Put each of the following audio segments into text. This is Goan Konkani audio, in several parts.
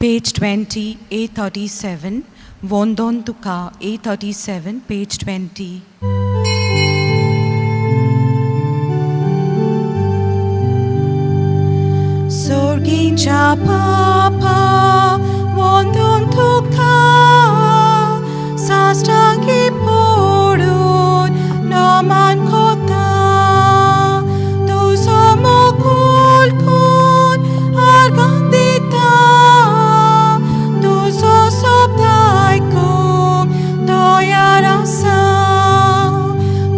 Page 20, A37, Vondon Tuka, A37, page 20. Sorgincha Papa, Vondon Tuka, Sastangi Porun, Naman Kota, Tuso Mokul Kun, Argandita, Tuso Sobdaikum, Toyarasa,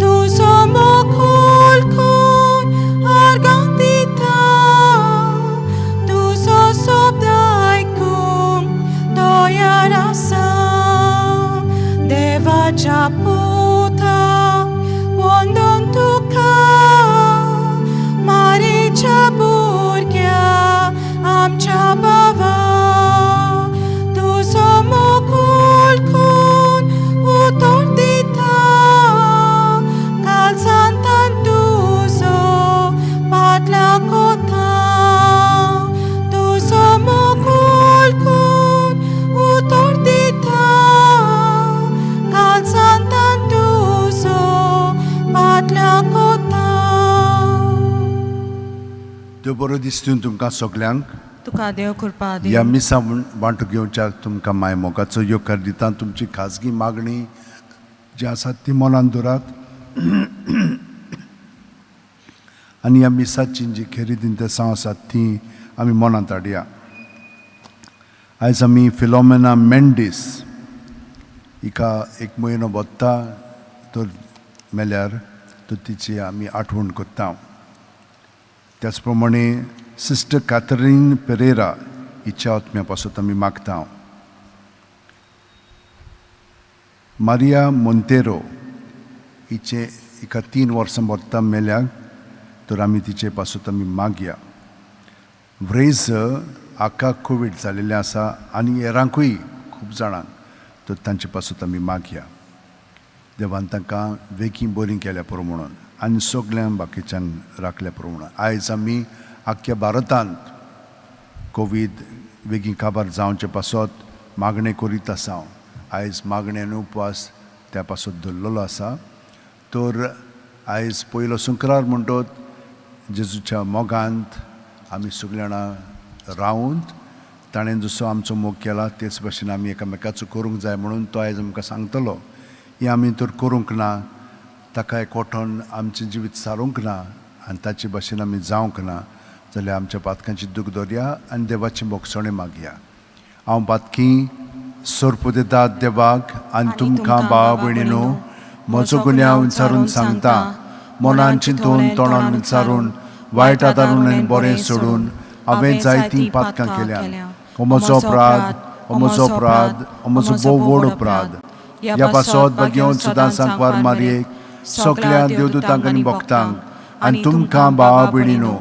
Tuso Mokul Kun, Argandita, Tuso Sobdaikum, Toyarasa, Devacha Puta, Wondon Tuka, Maricha Burgya, Amcha Bava, Tuso Mokul Kun, Utor Dita, Kalsantan Tuso, Patla Kota, Tuso Mokul Kun, Utor Dita, Kalsantan Tuso, Patla Kota. देव बरो दिसतून तुमकां सगल्यांक. तुका देव कृपा ह्या दी. मिसा वांटो घेवच्याक तुमकां माय मोगाचो येवकार दिता. तुमची खाजगी मागणी जी आसा ती मनान दवरात आनी ह्या मिसाची जी खेरीत इंतेसांव आसात ती आमी मनांत हाडया. आयज आमी फिलोमेना मेंडीस हिका एक म्हयनो भोत्ता तर मेल्यार तर तिची आमी आठवण करता. त्याच प्रमाणे सिस्टर कातरीन पेरेरा हिच्या आत्म्या पासत आमी मागता. मारिया मोंतेरो हिचे हिका 3 वर्सां भरता मेल्याक तर आमी तिचे पासत आमी मागया. व्रेज हाका कोवीड जालेलें आसा आनी हेरांकूय खूब जाणांक तर तांचे पासत आमी मागया. देवान तांकां वेगीं बरीं केल्या पुरो म्हणून आनी सगल्यांक बाकीच्यांक राखल्या पुरो म्हणून. आयज आमी आख्ख्या भारतांत कोवीड वेगीं काबार जावचे पासत मागणें करीत आसा. आयज मागणें आनी उपवास त्या पासत धरलेलो आसा. तर आयज पयलो शुक्रार म्हणटत जेजूच्या मोगांत आमी सगळीं जाणां रावून ताणें जसो आमचो मोग केला तेच भाशेन आमी एकामेकाचो करूंक जाय म्हणून तो आयज आमकां सांगतलो. हें आमी तर करूंक ना, ताका एकवटून आमचें जिवीत सारूंक ना आनी ताचे भाशेन आमी जावंक ना जाल्यार आमच्या पातकांची दूख दवरया आनी देवाची भोगसणें मागया. हांव पातकी सोरपुदेतात देवाक आनी तुमकां भावा भयणीनो म्हजो गुन्यांव विचारून सांगता. मनान चिंतून, तोंडान विचारून, वायट आदारून आनी बरें सोडून हांवें जायतीं पातकां केल्यात. हो म्हजो अपराध, हो म्हजो अपराध, हो म्हजो भोव व्हड अपराध. ह्या पासत भाग्यवंत सदां सांकवार मारयेक, सगल्या देवदूतांक आनी भक्तांक आनी तुमकां भावा भयणीनो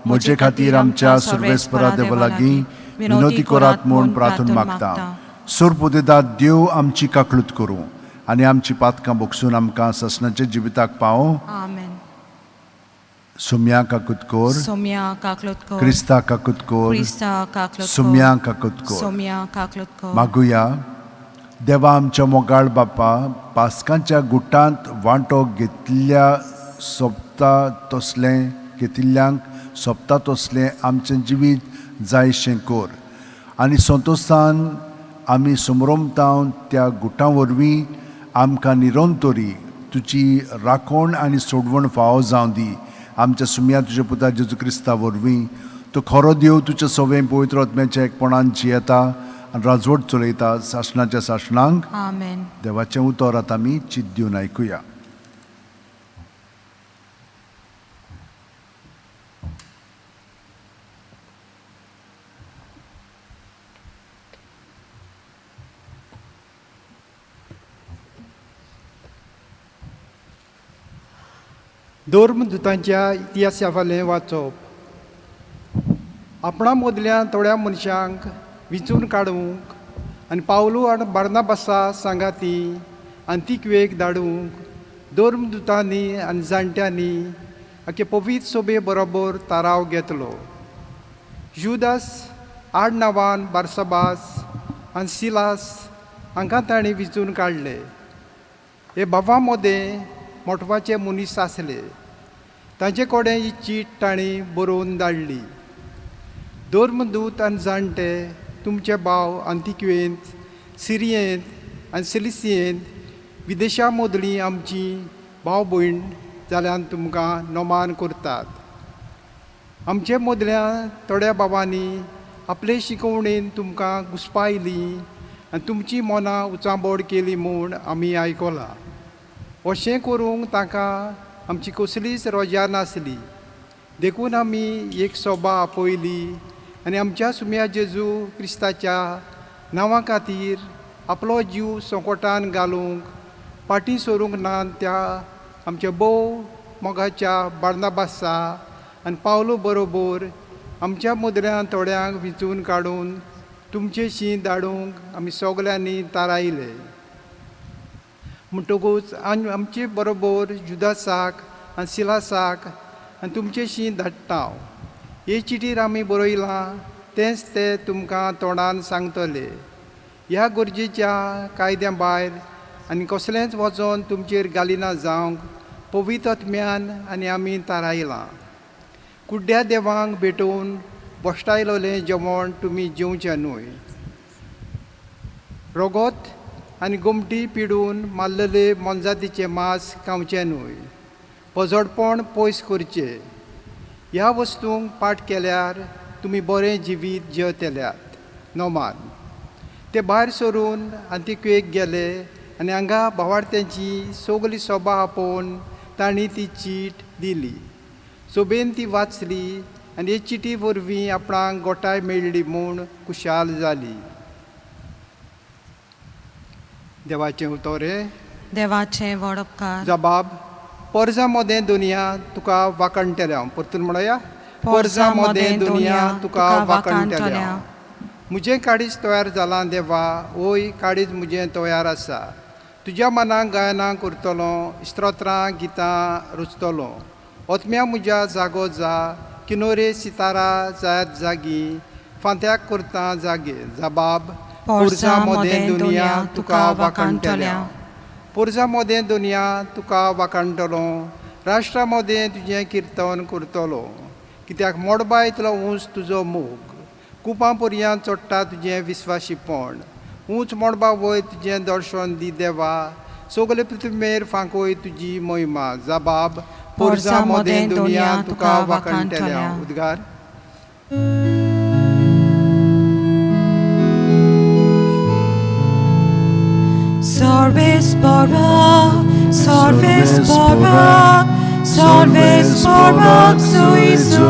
म्हजे खातीर आमच्या सर्वेस्परा देवा लागीं विनवती करात म्हूण प्रार्थना मागता. सोरपुदेदात देव आमची काकळूत करूं आनी आमची पातकां भोगसून आमकां ससनाच्या जिविताक पावो. आमेन. सुम्या काकूत कोर. सोम्या काकलोत कर. क्रिस्ता काकूत कोर. क्रिस्ता काकलोत कर. सुम्या काकूत कोर. सोम्या काकलोत कर. मागुया. देवा आमच्या मोगाळ बापा, पास्कांच्या गुटांत वांटो घेतल्या सोबता तसलें घेतिल्ल्यांक सोबता तसलें आमचें जिवीत जायशें कर आनी संतोशान आमी समरोमतावन त्या गुटां वरवीं आमकां निरंतरी तुजी राखण आनी सोडवण फावो जावं दी. आमच्या सुम्या तुज्या पुता जेजू क्रिस्ता वरवीं. तो खरो देव, तुज्या सवें पवित्र आत्म्याच्या एकपणान जियेता आनी राजवट चलयता सासणाच्या सासणांक. आमेन. देवाचें उतर आतां आमी चित दिवन आयकुया. धर्मदुतांच्या इतिहासा वाचप. आपणा मदल्या थोड्या मनशांक विंचून काडूंक आनी पावलू आनी बार्नाबासा सांगाती आंतिकवेक धाडूंक धर्मदुतांनी आनी जाणट्यांनी आखे पवित्र सोबे बरोबर थाराव घेतलो. जुदास आडनांवान बार्साबास आनी सिलास हांकां तांणी विंचून काडले. हे बाबा मोदें मोटवाचे मनीस आसले. तांचे कडेन ही चीट तांणी बरोवन धाडली. धर्मदूत आनी जाणटे तुमचे भाव आंतिक्वेंत, सिरियेंत आनी सिलिसियेंत विदेशा मदलीं आमची भाव भयण जाल्यान तुमकां नोमान करतात. आमचे मदल्या थोड्या बाबांनी आपले शिकवणेन तुमकां घुसपायली आनी तुमची मनां उचांबळ केली म्हूण आमी आयकलां. अशें करूंक तांकां आमची कसलीच रोजा नासली. देखून आमी एक सोबा आपयली आनी आमच्या सुम्या जेजू क्रिस्ताच्या नांवा खातीर आपलो जीव संकटान घालूंक फाटीं सरूंक ना त्या आमच्या भोव मोगाच्या बार्नाबासा आनी पावलो बरोबर आमच्या मदल्यान थोड्यांक विंचून काडून तुमचेशी धाडूंक आमी सगल्यांनी थारायलें. म्हणटकूच आनी आमचे बरोबर जुदासाक आनी सिलासाक आनी तुमचेशी धाडटा हांव. हे चिटीर आमी बरयलां तेंच ते तुमकां तोंडान सांगतले. ह्या गरजेच्या कायद्या भायर आनी कसलेंच वचोन तुमचेर घालिना जावंक पवित्र आत्म्यान आनी आमी थारायलां. कुड्ड्या देवांक भेटोवन भश्टायलोलें जेवण तुमी जेवचें न्हय. रोगोत आनी गोमटी पिडून मारलेले मोनजातीचें मांस खावचें न्हय. पजडपण पयस करचें. ह्या वस्तूंक पाठ केल्यार तुमी बरें जिवीत जियेतल्यात. नोमान ते भायर सरून आंतिक्वेक गेले आनी हांगा भावार्थ्यांची सगली सोबा आपोवन तांणी ती चीट दिली. सोबेन ती वाचली आनी हे चिटी वरवीं आपणाक गोठाय मेळ्ळी म्हूण खुशाल जाली. देवाचें उतर हें. देवाचें व्हड उपकार. जबाब पोरजा मोदें दुनिया तुका वाकणटेलें हांव. परतून म्हणया. पोरजा मोदें दुनिया तुका वाकणटल्या. म्हजें काळीज तयार जालां देवा, ओय काळीज म्हजें तयार आसा. तुज्या मनाक गायनां करतलो, स्तोत्रां गितां रचतलो. ओतम्या म्हज्या जागो जा, किनोरे सितारा जायात जागी, फांत्याक करता जागे. जबाब पोरजा मोदें दुनिया तुका वाकणटल्या. पोरजा मोदें दुनिया तुका वाकणटलो, राष्ट्रा मोदें तुजें किर्तन करतलो. कित्याक मोडबा इतलो ऊंच तुजो मोग, कुपां पर्यांत चडटा तुजें विस्वाशीपण. ऊंच मोडबा वयर तुजें दर्शन दी देवा, सगले पृथ्वीर फांकोय तुजी महिमा. जबाब पोरजा मोदें दुनिया तुका वाकणटल्या. उद्गार. Sorbes Barak, Sorbes Barak, Sorbes Barak Suizu.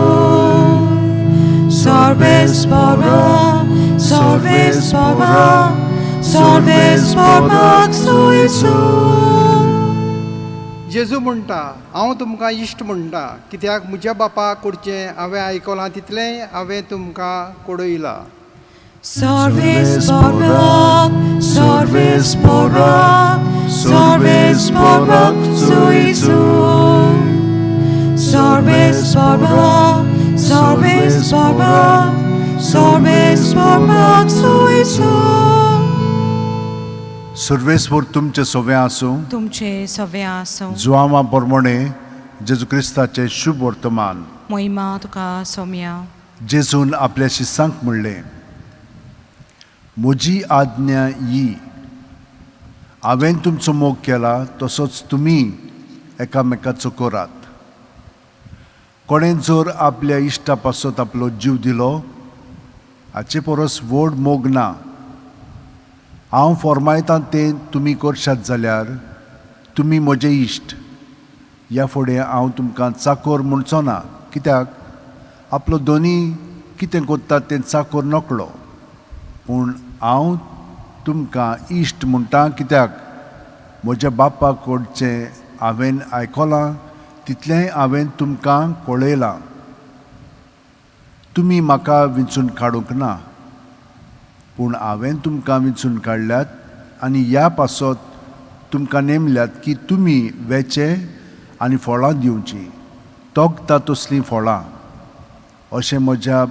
Sorbes Barak, Sorbes Barak, Sorbes Barak Suizu. जेजू म्हणटा, हांव तुमकां इश्ट म्हणटा, कित्याक म्हज्या बापा कडचें हांवें आयकलां तितलेंय हांवें तुमकां कळयलां. Sorbes Barak, Sorbes Barak, Sorbes Barak Suizu. Sorbes Barak, Sorbes Barak, Sorbes Barak Suizu. सर्वेस्पर तुमचें सोवें आसूं. तुमचे सवे आसूं. जुआंवा प्रमाणे जेजू क्रिस्ताचें शुभ वर्तमान. मोहिमा तुका सोम्या. जेजून आपल्या शिसांक म्हणलें, म्हजी आज्ञा ही, हांवें तुमचो मोग केला तसोच तुमी एकामेकाचो करात. कोणें जर आपल्या इश्टा पासत आपलो जीव दिलो, हाचे परस व्हड मोग ना. हांव फॉर्मायतां तें तुमी करशात जाल्यार तुमी म्हजे इश्ट. ह्या फुडें हांव तुमकां चाकोर म्हणचो ना, कित्याक आपलो दोनी कितें करता तें चाकोर नकळो. पूण हांव तुमकां इश्ट म्हणटा, कित्याक म्हज्या बापा कडचें हांवें आयकलां तितलेंय हांवें तुमकां कळयलां. तुमी म्हाका विंचून काडूंक ना, पूण हांवें तुमकां विंचून काडल्यात आनी ह्या पासत तुमकां नेमल्यात की तुमी वेचे आनी फळां दिवचीं, तोगता तसलीं फळां. अशें म्हज्या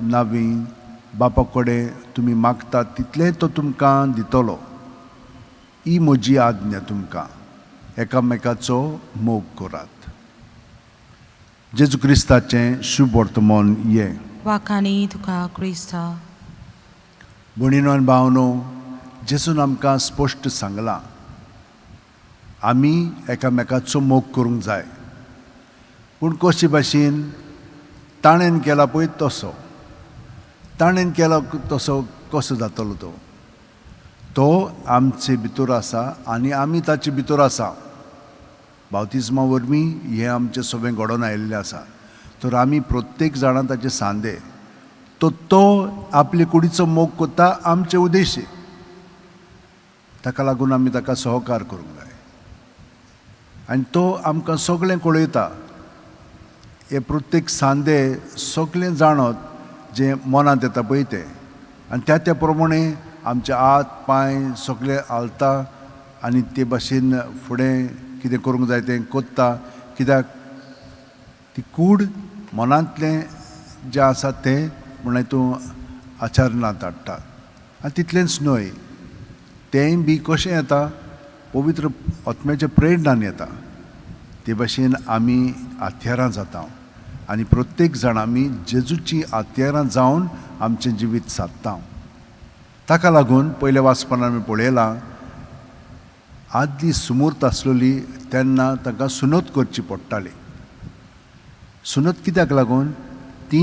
नावीं बापा कडेन तुमी मागतात तितलें तो तुमकां दितलो. ही म्हजी आज्ञा तुमकां, एकामेकाचो मोग करात. जेजू क्रिस्ताचें शुभ वर्तमान हें. वाखाणी तुका क्रिस्ता. भयणीनो आनी भावनो, जेजून आमकां स्पश्ट सांगलां आमी एकामेकाचो मोग करूंक जाय. पूण कशे भाशेन? ताणें केला पळय तसो. ताणें केला तसो कसो जातलो? तो तो आमचे भितर आसा आनी आमी ताचे भितर आसा. बावतिज्मा वरवीं हें आमचें सगळें घडोवन आयिल्लें आसा. तर आमी प्रत्येक जाणां ताचे सांदे. तो तो आपले कुडीचो मोग करता आमचे उद्देशी. ताका लागून आमी ताका सहकार करूंक जाय. आनी तो आमकां सगळें कळयता. हे प्रत्येक सांदे सगळें जाणत जें मनांत येता पळय तें. आनी त्या त्या प्रमाणे आमचे हात पांय सगळे हालता आनी ते भाशेन फुडें कितें करूंक जाय तें कोत्ता. कित्याक ती कूड मनांतलें जें आसा तें म्हणल्यार तूं आचरणांत हाडटा. आनी तितलेंच न्हय, तेंय बी कशें येता? पवित्र आत्म्याच्या प्रेरणान येता. ते भाशेन आमी हत्यारां जाता आनी प्रत्येक जाण आमी जेजूची हत्यारां जावन आमचें जिवीत सादता. ताका लागून पयल्या वाचपान आमी पळयलां, आदली सुमूर्त आसलेली तेन्ना तांकां सुनत करची पडटाली. सुनत कित्याक लागून? ती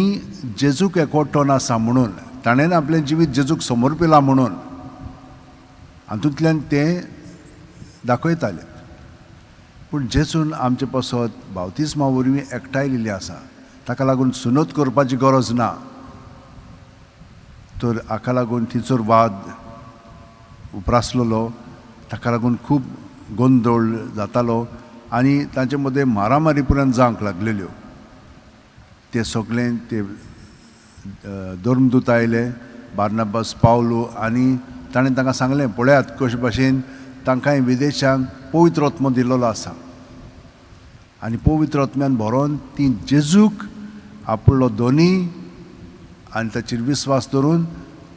जेजूक एकवटोन आसा म्हणून, ताणें आपलें जिवीत जेजूक समर्पिलां म्हणून हातूंतल्यान तें दाखयताले. पूण जेजून आमचे पासत बावतिज्मा वरवीं एकठांयलेली आसा. ताका लागून सुनत करपाची गरज ना. तर हाका लागून थंयसर वाद उप्रासलेलो. ताका लागून खूब गोंदळ जातालो आनी तांचे मदें मारामारी पर्यंत जावंक लागलेल्यो. ते सगळें ते धर्मदूत आयले, बार्नाबास पावलो, आनी ताणें तांकां सांगलें, पळयात कशे भाशेन तांकां विदेशांक पवित्र आत्मो दिल्लो आसा आनी पवित्र आत्म्यान भरोन ती जेजूक आपलो दोनी आनी ताचेर विस्वास दवरून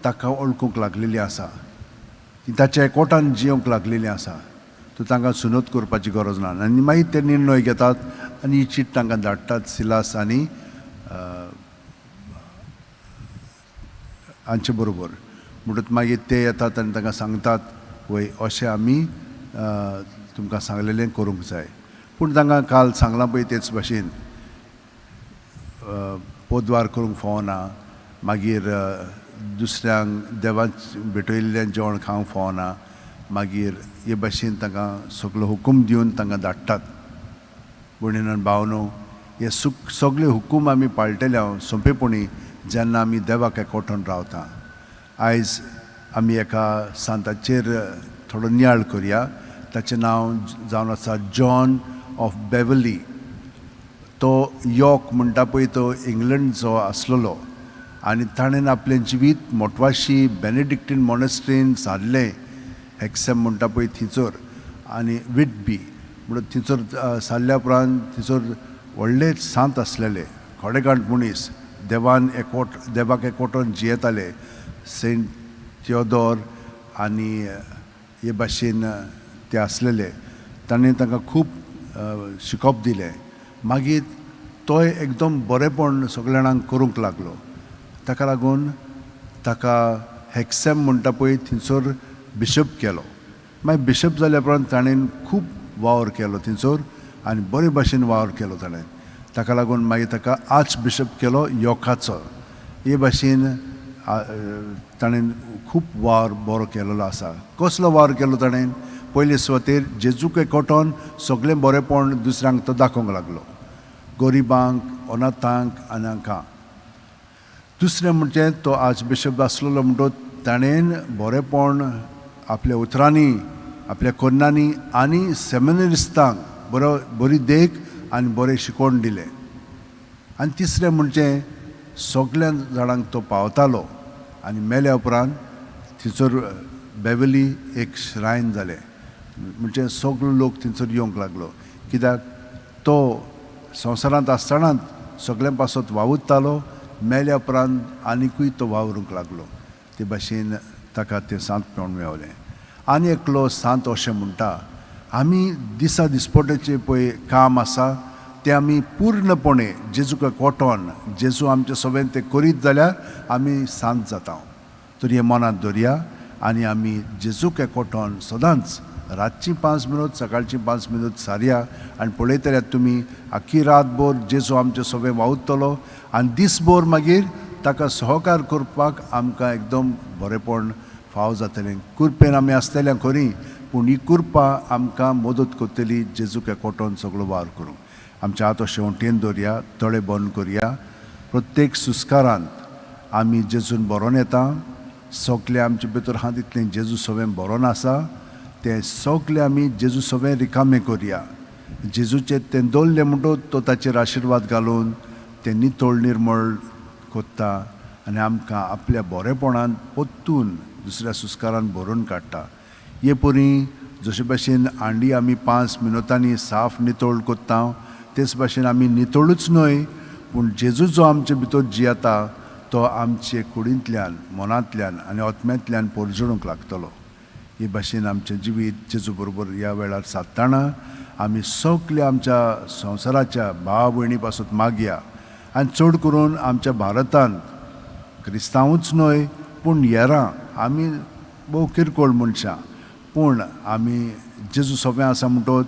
ताका वळखूंक लागलेली आसा. ती ताच्या एकवटान जियोंक लागलेली आसा. तर तांकां सुनत करपाची गरज ना. आनी मागीर ते निर्णय घेतात आनी ही चीट तांकां धाडटात सिलास आनी हांचे बरोबर. म्हणटकच मागीर ते येतात आनी तांकां सांगतात, वय अशें आमी तुमकां सांगलेलें करूंक जाय. पूण तांकां काल सांगलां पळय तेच भाशेन पोदवार करूंक फावना, मागीर दुसऱ्यांक देवान भेटयल्लें जेवण खावंक फावना. मागीर हे भाशेन तांकां सगलो हुकूम दिवन तांकां धाडटात. भयणीनो भावनो, हे सगळे हुकूम आमी पाळटले हांव सोंपेपणी जेन्ना आमी देवाक एकवटून रावता. आयज आमी एका सांताचेर थोडो नियाळ करया. ताचें नांव जावन आसा जॉन ऑफ बेवली. तो यॉर्क म्हणटा पळय तो इंग्लंडचो आसलेलो आनी ताणें आपलें जिवीत मोटवाशी बेनेडिक्टीन मोनेस्ट्रीन सारलें, हेक्सॅम म्हणटा पळय थंयसर, आनी विटबी म्हणून थंयसर सारल्या उपरांत थंयसर व्हडले सांत आसलेले, खोडेगांठ मनीस, देवान एकवट देवाक एकवटोन जियेताले, सेंट थियोदोर आनी हे भाशेन ते आसलेले. ताणें तांकां खूब शिकोवप दिलें. मागीर तोय एकदम बरेपण सगल्या जाणांक करूंक लागलो. ताका लागून ताका हेक्सॅम म्हणटा पळय थंयसर बिशप केलो. मागीर बिशप जाल्या उपरांत ताणें खूब वावर केलो थंयसर आनी बरे भाशेन वावर केलो ताणें. ताका लागून मागीर ताका आर्च बिशप केलो यॉर्काचो. हे भाशेन ताणें खूब वावर बरो केलेलो आसा. कसलो वावर केलो ताणें? पयले सुवातेर जेजूक एकवटोन सगळें बरेपण दुसऱ्यांक तो दाखोवंक लागलो, गरिबांक, अनाथांक आनी हांकां. दुसरें म्हणजे तो आर्च बिशप आसलेलो म्हणटकच ताणें बरेपण आपल्या उतरांनी, आपल्या कोन्नांनी आनी सेमिनरिस्तांक बरो बरी देख आनी बरें शिकवण दिलें. आनी तिसरें म्हणजे सगल्या जाणांक तो पावतालो आनी मेल्या उपरांत थंयसर बेवली एक श्रायन जालें. म्हणजे सगलो लोक थंयसर येवंक लागलो, कित्याक तो संवसारांत आसतनाच सगळ्यां पासत वावुरतालो, मेल्या उपरांत आनिकूय तो वावरूंक लागलो. ते भाशेन ताका तें सांतपण मेवलें. आनी एकलो सांत अशें म्हणटा, आमी दिसा दिसपट्याचें पळय काम आसा तें आमी पूर्णपणे जेजूक कोटोन जेजू आमचे सगळें तें करीत जाल्यार आमी सांत जाता. तर हें मनांत दवरया आनी आमी जेजूक एकवटोन सदांच रातची 5 मिनूत सकाळची 5 मिनूत सारया आनी पळयतल्यार तुमी आख्खी रातभर जेजू आमचे सगळें वावुरतलो आनी दीसभर मागीर ताका सहकार करपाक आमकां एकदम बरेपण फाव जातलें. कुरपेन आमी आसतले खरी, पूण ही कुरपा आमकां मदत करतली जेजूक एकवटोन सगळो वावर करूंक. आमच्या हात अशें वटेन दवरया, दोळे बंद करया. प्रत्येक सुस्कारांत आमी जेजून बरोवन येता. सगळें आमचे भितर आहा तितलें जेजू सगळें बरोवन आसा तें सगळें आमी जेजू सगळें रिकामें करया. जेजूचेर तें दवरलें म्हणटकच तो ताचेर आशिर्वाद घालून तें नितळ निर्मळ कोत्ता आनी आमकां आपल्या बरेपणान परतून दुसऱ्या सुस्कारान भरून काडटा. हे परी जशे भाशेन हांडी आमी 5 मिनुतांनी साफ नितळ कोत्ता तेच भाशेन आमी नितळूच न्हय पूण जेजू जो आमचे भितर जियेता तो आमचे कुडींतल्यान मनांतल्यान आनी आत्म्यांतल्यान परजळूंक लागतलो. हे भाशेन आमचें जिवीत जेजू बरोबर ह्या वेळार सादतना आमी सगळे आमच्या संवसाराच्या भाव भयणी पासून मागया आनी चड करून आमच्या भारतांत क्रिस्तांवूच न्हय पूण येरां आमी भोव किरकोळ मनशां पूण आमी जेजू सोंपें आसा म्हणटोच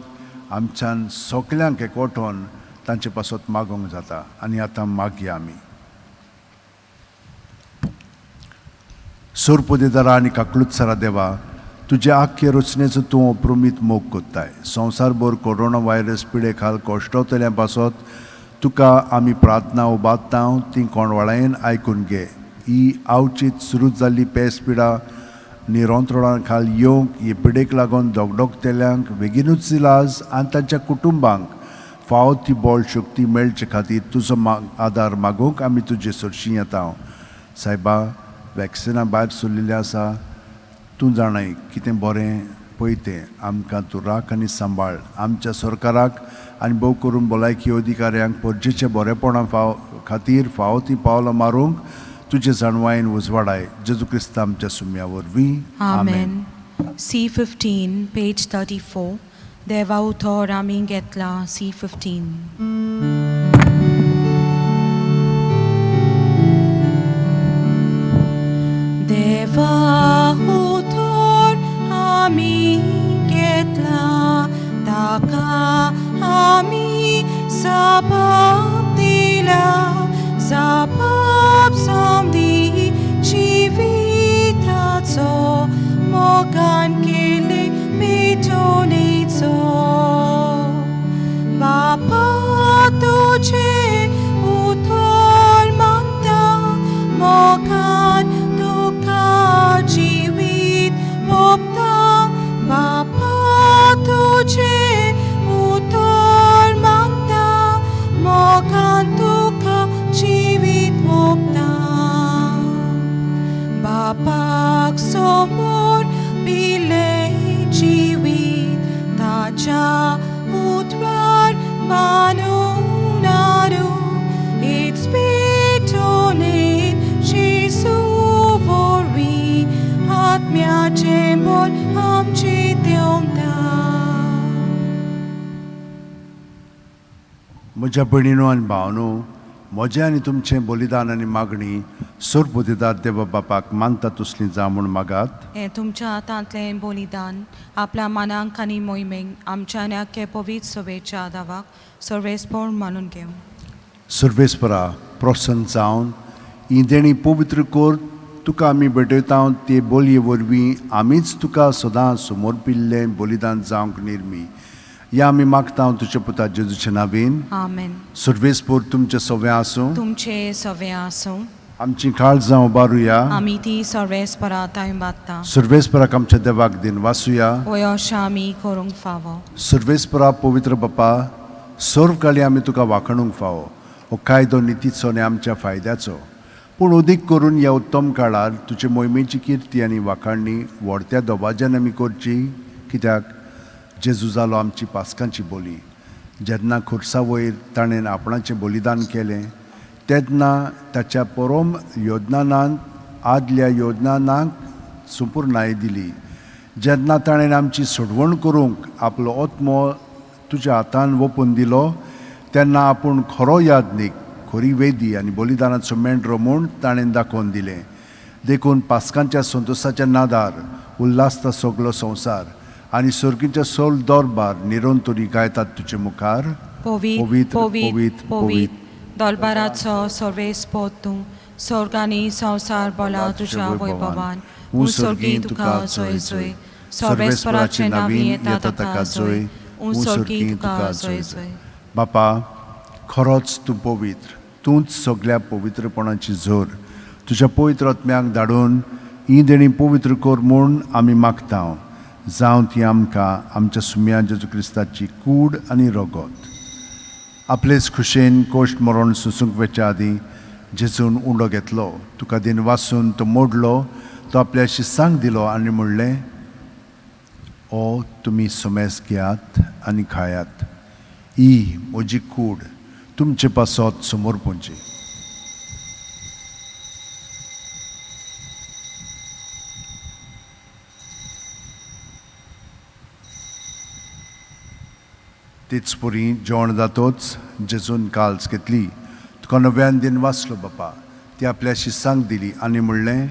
आमच्यान सगल्यांक एकवटोन तांचे पासत मागोंक जाता. आनी आतां मागया आमी. सोरपोदेदारा आनी काकलुत्सरा देवा, तुज्या आख्खे रचनेचो तूं अप्रमीत मोग कोत्ताय. संवसारभर कोरोना व्हायरस पिडे खाल कश्टवतल्या पासत तुका आमी प्रार्थना उबारता ती कोणवाळायेन आयकून घे. ही आवचीत सुरू जाल्ली पेस पिडा निरंतरणा खाल येवंक हे पिडेक लागून धगधगतेल्यांक बेगीनूच इलाज आनी तांच्या कुटुंबांक फावो ती बळ शक्ती मेळचे खातीर तुजो आदार मागूंक आमी तुजे सरशी येता. सायबा, वॅक्सिनां भायर सरलेलीं आसा, तूं जाणाय कितें बरें पळय तें आमकां तूं राख आनी सांबाळ. आमच्या सरकाराक आनी भोव करून भलायकी अधिकाऱ्यांक परजेच्या बरेपणा फाव खातीर फावो ती पावलां मारूंक तुजे जाणवायेन उजवाडाय. जेजू क्रिस्तांव आमच्या सुम्या वरवीं. आमेन. C15 page 34. देवा उतर आमी घेतला. C15. देवा उतर आमी घेतला, ताका आमी जबाब दिला, जबाब समदी जिविताचो मोगान केले पेटोवणेचो. बापा तुजें उतर मानता, मोगान तुका जिवीत ओंपता. बापा तुजें उतर मानता, मोगान तुका जिवीत ओंपता. बापाक समोर पिलें जिवीत ताच्या उतरार मानून हेच पेटोवणेन जेजू वरवीं आत्म्याचें बळ आमचें देंवता. म्हज्या भयणीनो आनी भावनो, म्हजें आनी तुमचें बलिदान आनी मागणी सोरपोदेदार देवा बापाक मानता तसली जावं म्हूण मागात. हें तुमच्या हातांतलें बलिदान आपल्या मनांक आनी मोहिमेक आमच्या आनी आख्खे पवित्र सभेच्या दावाक सर्वेस्पोर मानून घेवं. सर्वेस्परा प्रसन्न जावन ही देणी पवित्र कर तुका आमी भेटयता ते बोलये वरवीं आमीच तुका सदां समर्पिल्लें बलिदान जावंक निर्मी. या आमी मागता तुज्या पुता जेजूच्या नांवेन. आमेन. सर्वेस्पोर तुमचें सगळें आसूं. तुमचे सगळें आसूं. आमची काळजां उबारुया. आमी ती सर्वेस्परा तांय बादता. सर्वेस्पराक आमच्या देवाक दिन वासुया. वय अशें आमी करूंक फावो. सर्वेस्परा पवित्र बापा, सर्व काळी आमी तुका वाखणूंक फावो. हो कायदो नितीचो आनी आमच्या फायद्याचो, पूण अदीक करून ह्या उत्तम काळार तुजे मोहिमेची किर्ती आनी वाखाणणी व्हडत्या दबाज्यान आमी करची. कित्याक जेजू जालो आमची पास्कांची बोली. जेन्ना खुर्सा वयर ताणें आपणाचें बलिदान केलें तेन्ना ताच्या परोम योजनानान आदल्या योजनानाक संपुर्णाय दिली. जेन्ना ताणें आमची सोडवण करूंक आपलो आत्मो तुज्या हातान वोपून दिलो तेन्ना आपूण खरो याज्ञीक, खरी वेदी आनी बलिदानाचो मेंढरो म्हूण ताणें दाखोवन दिलें. देखून पास्कांच्या संतोसाच्या नादार उल्हासता सगलो संवसार आनी सर्गीच्या सोल दरबार निरंतरी गायतात तुजे मुखार. पवित्र, पवित्र, पवित्र, दलबाराचो सर्वेस्पोत तूं, स्वर्ग आनी संवसार बोला तुज्या वैभवान. ऊं स्वर्गी तुका जय जय, सर्वेस्पराचे नांवी येता ताका जय, ऊं स्वर्गी तुका जय जय. बापा, खरोच तूं पवित्र, तूंच सगल्या पवित्रपणाची जोर. तुज्या पवित्र आत्म्याक धाडून ही देणी पवित्र कर म्हूण आमी मागता. जावं ती आमकां आमच्या सुम्या जेजू क्रिस्ताची कूड आनी रगत. आपलेच खुशेन कोश्ट मरण सोसूंक वेच्या आदीं जेजून उंडो घेतलो, तुका दिन वासून तो मोडलो, तो आपल्या शिसांक दिलो आनी म्हणलें, ओ तुमी सुमेस घेयात आनी खायात, ही म्हजी कूड तुमचे पासत समर्पणची. तेच परी जेवण जातोच जेजून काल्स घेतली, तुका नव्यान दिन वाचलो बापा, ती आपल्या शिसांक दिली आनी म्हणलें,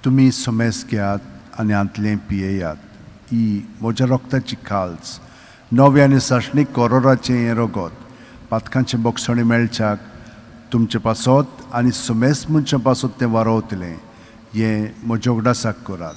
तुमी सुमेस घेयात आनी हांतलें पियेयात, ही म्हज्या रक्ताची काल्स, नवें आनी सासणीक कोरोराचें हें रगत, पातकांचें बोगसणें मेळच्याक तुमचे पासत आनी सुमेस मनशां पासत तें वारोवतलें, हें म्हज्या उगडासाक करात.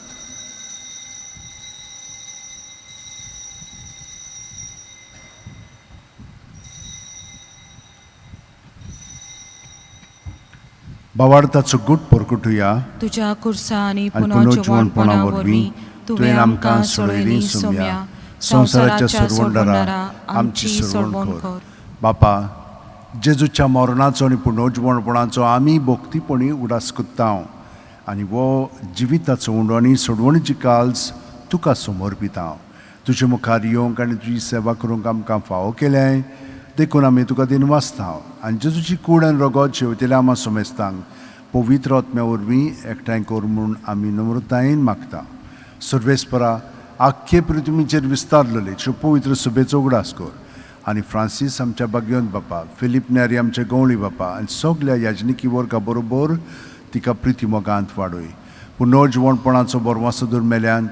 बावार्थाचो गूट परकुटुया. तुज्या कुर्सा आनी आनी पुनर्जिवणपणा वरवीं तुवें आमकां सोडयली सोम्या, संवसाराच्या सोडवणदारा आमची सोडवण कर. बापा, जेजूच्या मरणाचो आनी पुनर्जिवणपणाचो आमी भक्तीपणी उडास करता आनी हो जिविताचो उंडो आनी सोडवणीची काल्स तुका समर्पिता. तुजे मुखार येवंक आनी तुजी सेवा करूंक आमकां फावो केल्याय देखून आमी तुका दिन वाचता आनी जेजूची कूड आनी रगत शेवतेल्या आमा समेस्तांक पवित्र आत्म्या वरवीं एकठांय कर म्हूण आमी नम्रतायेन मागता. सर्वेस्परा, आख्खे पृथ्वीचेर विस्तारलेले त्यो पवित्र सभेचो उगडास कर आनी फ्रांसीस आमच्या बागयोन बापा, फिलीप नेरी आमच्या गवळी बापा आनी सगल्या याजनिकी वर्गा बरोबर तिका प्रिती मोगांत वाडय. पुनर्जिवणपणाचो बरवासो दूर मेल्यान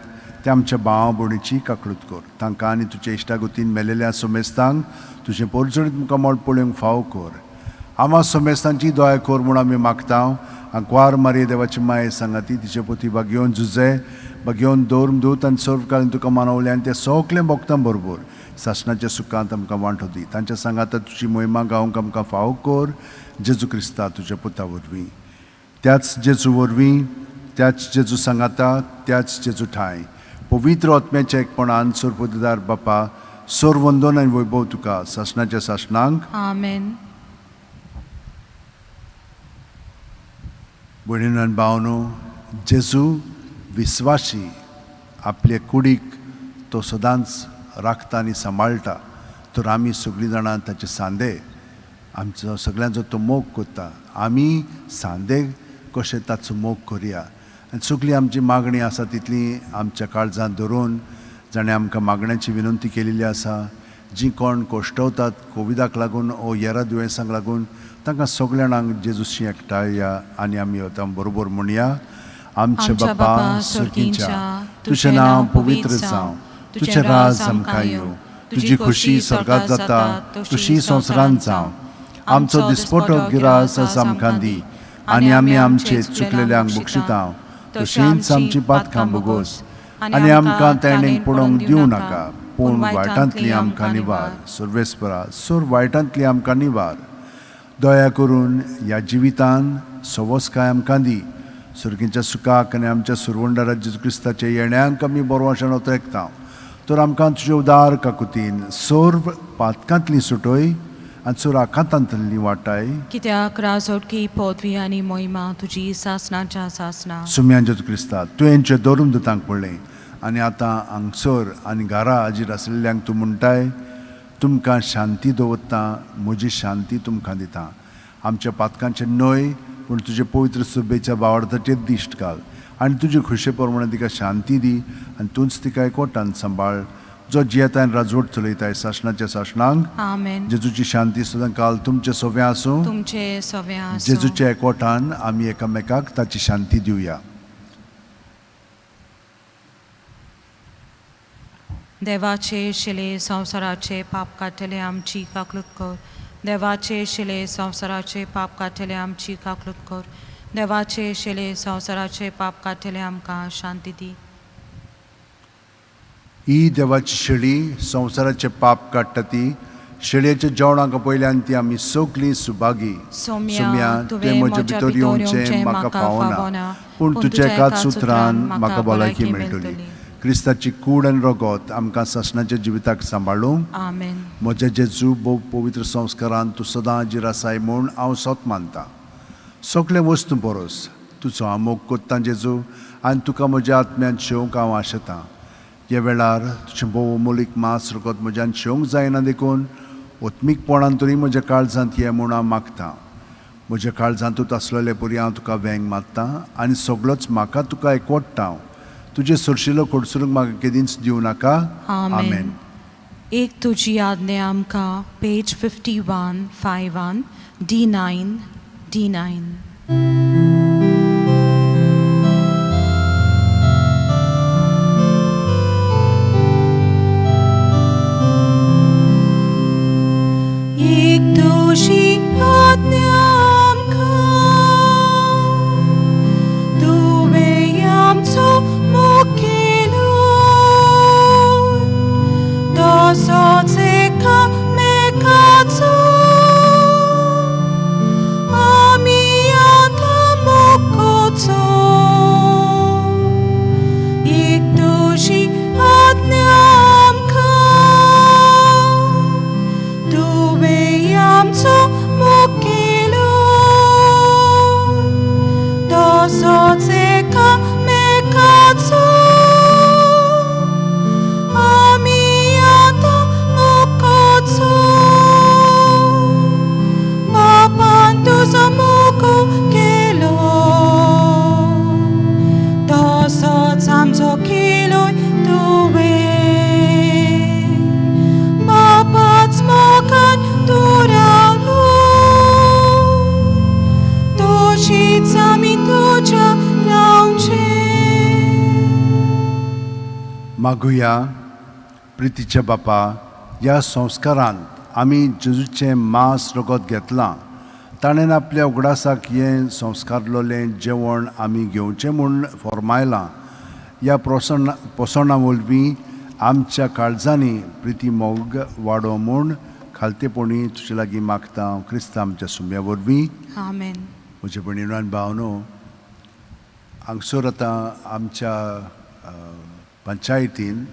ते आमच्या भावा भयणीची काकळूत कर. तांकां आनी तुज्या इश्टागतीन मेलेल्या समेस्तांक तुजें पोरजणीत मुखामळ पळोवंक फावो कर. आमा समेस्तांची दया कर म्हूण आमी मागता. आंकवार मारये देवाची माये सांगाती तिचे पोती बागयोन जुजे बागयोन दौर्म दूत आनी सर्वकालीन तुका मानवले आनी ते सगळे भक्तां बरोबर सासणाच्या सुखांत आमकां वांटो दी. तांच्या सांगाता तुजी मोहिमा गावंक आमकां फावो कर, जेजू क्रिस्ता तुज्या पुता वरवीं. त्याच जेजू वरवीं, त्याच जेजू सांगाता, त्याच जेजू ठांय पवित्र आत्म्याच्या एकपणान सरपददार बापा, सोर वंदन आनी वैभव तुका सासणाच्या सासणांक. आमेन. भयणीन आनी भावनो, जेजू विस्वाशी आपले कुडीक तो सदांच राखता आनी सांबाळटा, तर आमी सगळीं जाणां ताचे सांदे, आमचो सगळ्यांचो तो मोग करता, आमी सांदे कशे ताचो मोग करुया. आनी सगळी आमची मागणी आसा तितली आमच्या काळजांत धरून जाणें आमकां मागण्याची विनंती केलेली आसा, जीं कोण कोश्टवतात कोविडाक लागून ओ येरा दुयेंसांक लागून, तांकां सगळ्या जाणांक जेजूशी एकठांय आनी आमी वता बरोबर म्हणया. आमचे बापा सर्गीच्या, तुजें नांव पवित्र जावं, तुजें राज आमकां येवं, तुजी खुशी स्वर्गात जाता तशी संवसारांत जावं. आमचो दिसपटो गिरास आज आमकां दी आनी आमी आमचे चुकलेल्यांक बक्षिता तशींच आमची पातकां भोगोस आनी आमकां तेणेक पडोवंक दिवं नाका, पूण वायटांतली आमकां निवार. सर्वेस्परा, सोर वायटांतली आमकां निवार. दया करून ह्या जिवितान सवसकाय आमकां दी. सर्गीच्या सुखाक आनी आमच्या सुरवंडारा जेजू क्रिस्ताच्या येण्यांक आमी बरो ओतरेकता, तर आमकां तुजे उदार काकुतीन सर्व पातकांतली सुटय आनी सोर आकांतांतली वाटाय. कित्याक राजोटकी पदवी आनी मोहिमा तुजी सासणाच्या सासणा. सुम्यान जेजू क्रिस्ता, तुवें धरून दुतांक पडलें आनी आतां हांगसर आनी घरा हाजीर आशिल्ल्यांक तूं म्हणटाय, तुमकां शांती दवरता, म्हजी शांती तुमकां दिता. आमच्या पातकांचे न्हय पूण तुजे पवित्र सभेच्या बावडताचेर दिश्ट घाल आनी तुजे खुशे प्रमाणे तिका शांती दी आनी तूंच तिका एकवटान सांबाळ जो जियेता आनी राजवट चलयताय सासणाच्या सासणांक. आमेन. जेजूची शांती सदां काल तुमचे सोव्या आसूं. तुमचे सवे आसूं. जेजूच्या एकवटान आमी एकामेकाक ताची शांती दिवया. देवाचे शिले संवसाराचे पाप काडटले आमची काकलूत कर. देवाचे शिले संवसाराचे पाप काडटले आमची काकलूत कर. देवाचे शिले संवसाराचे पाप काडटले आमकां शांती दी. ही देवाची शेळी संवसाराचे पाप काडटा ती शेळयेच्या जेवणाक पयल्यान ती आमी सगळीं सुभागी. सोम्या, तुवें म्हज्या भितर येवचें म्हाका फावना, पूण तुज्या एकाच उतरान म्हाका भलायकी मेळटली. क्रिस्ताची कूड आनी रगत आमकां सासणाच्या जिविताक सांबाळूंक. आमेन. म्हज्या जेजू भोव पवित्र संस्कारान तूं सदां हाजीर आसाय म्हूण हांव सत मानतां. सगळे वस्तू परस तुजो हांव मोग कोत्तां जेजू आनी तुका म्हज्या आत्म्यान शेवंक हांव आशेतां. ह्या वेळार तुजें भोव मोलीक मांस रगत म्हज्यान शेवंक जायना देखून ओत्मीकपणान तरी म्हज्या काळजांत ये म्हूण हांव मागतां. म्हज्या काळजांतूच आसलेले परी हांव तुका वेंग मारतां आनी सगळोच म्हाका तुका एकवटता. हांव तुजें सरशिलो कडसरूंक म्हाका केदींच दिवं नाका. आमेन. एक तुजी आज्ञा आमकां, पेज 51 51 D9 D9. एक तुजी आज्ञा आमकां, तुवें आमचो मोग केलो, तसोच एकामेकाचो आमी आतां मोग करचो. एक तुजी आज्ञा आमकां, तुवें आमचो मोग केलो, तसोच एकामेकाचो आमी आतां मोग करचो. बापान तुजो मोग केलो, तसोच आमचो केलोय तुवें. बापाच मोगान तूं रावलो, तशीच आमी तुज्या रावचें. मागुया. प्रितीच्या बापा, ह्या संस्कारांत आमी जेजूचें मांस रगत घेतलां. ताणें आपल्या उगडासाक हें संस्कारलोलें जेवण आमी घेवचें म्हूण फॉर्मायलां. ह्या पोसणां वरवीं आमच्या काळजांनी प्रिती मोग वाडो म्हूण खालतेपणी तुजे लागीं मागता हांव क्रिस्तांव आमच्या सुम्या वरवीं. आमेन. म्हजे भयणीनो आनी भावनो, हांगसर आतां आमच्या पंचायतीन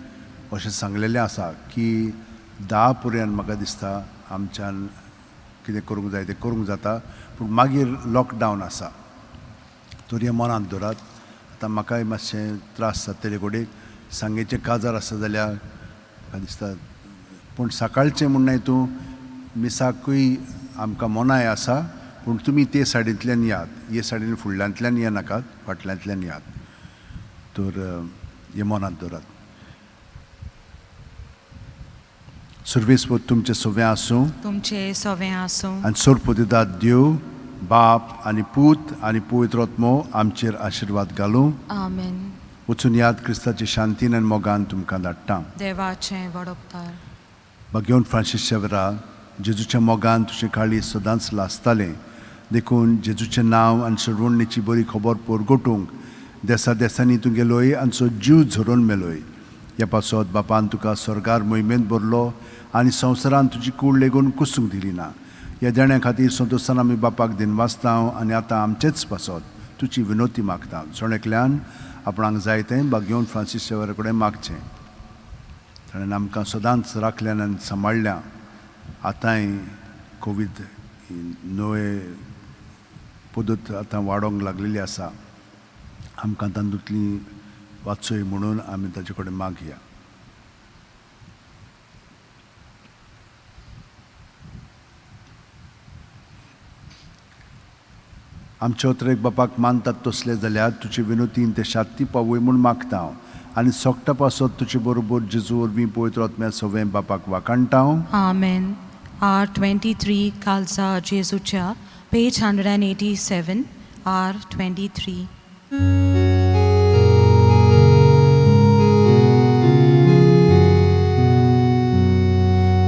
अशें सांगलेलें आसा की 10 पर्यंत म्हाका दिसता आमच्यान कितें करूंक जाय तें करूंक जाता, पूण मागीर लॉकडावन आसा. तर हें मनांत दवरात. आतां म्हाकाय मातशें त्रास जातले कडेन सांगेचें काजार आसा जाल्यार म्हाका दिसता, पूण सकाळचें म्हूण न्हय तूं मिसाकूय आमकां मनाय आसा, पूण तुमी ते सायडींतल्यान यात, हे सायडीन फुडल्यांतल्यान येनाकात, फाटल्यांतल्यान यात. तर हें मनांत दवरात. सर्वेस्पोत तुमचें सगळें आसूं, तुमचे सवें आसूं. आनी सोरपोतिदाद देव बाप आनी पूत आनी पवित्र आत्मो आमचेर आशिर्वाद घालूं. आमेन. वचून याद क्रिस्ताचे शांतीन आनी मोगान तुमकां धाडटा. देवाचें वडोपतार. भाग्यवंत फ्रांसीस शेवरा, जेजूच्या मोगान तुजें काळीज सदांच लासतालें, देखून जेजूचें नांव आनी सोडवणीची बरी खबर परगटूंक देसा देसांनी तूं गेलोय आनी सो जीव झरोवन मेलोय. ह्या पासत बापान तुका स्वर्गार मोहिमेंत भरलो आनी संवसारान तुजी कूड लेगून कुसूंक दिली ना. ह्या देण्या खातीर संतोशान आमी बापाक दिनवासता आनी आतां आमचेच पासत तुजी विनोती मागता. जण एकल्यान आपणाक जाय तें भाग्यवंत फ्रांसीस शेवरा कडेन मागचें. ताणें आमकां सदांच राखल्यान आनी सांबाळ्ळ्या. आतांय कोवीड नवे पद्दत आतां वाडोवंक लागलेली आसा, आमकां तातूंतली वाचय म्हणून आमी ताचे कडेन मागया. आमच्या अत्रेक बापाक मानतात तसले जाल्यार तुजे विनोतीन ते शांती पावय म्हूण मागता हांव आनी सोगटा पासत तुजे बरोबर जेजू वरवीं पवित्र आत्म्या सवें बापाक वाखाणटा हांव. आमेन. R 23 कालजा जेजूच्या, page 187, R 23.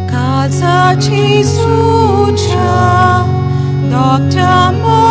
Calza Jesucia, Doctor.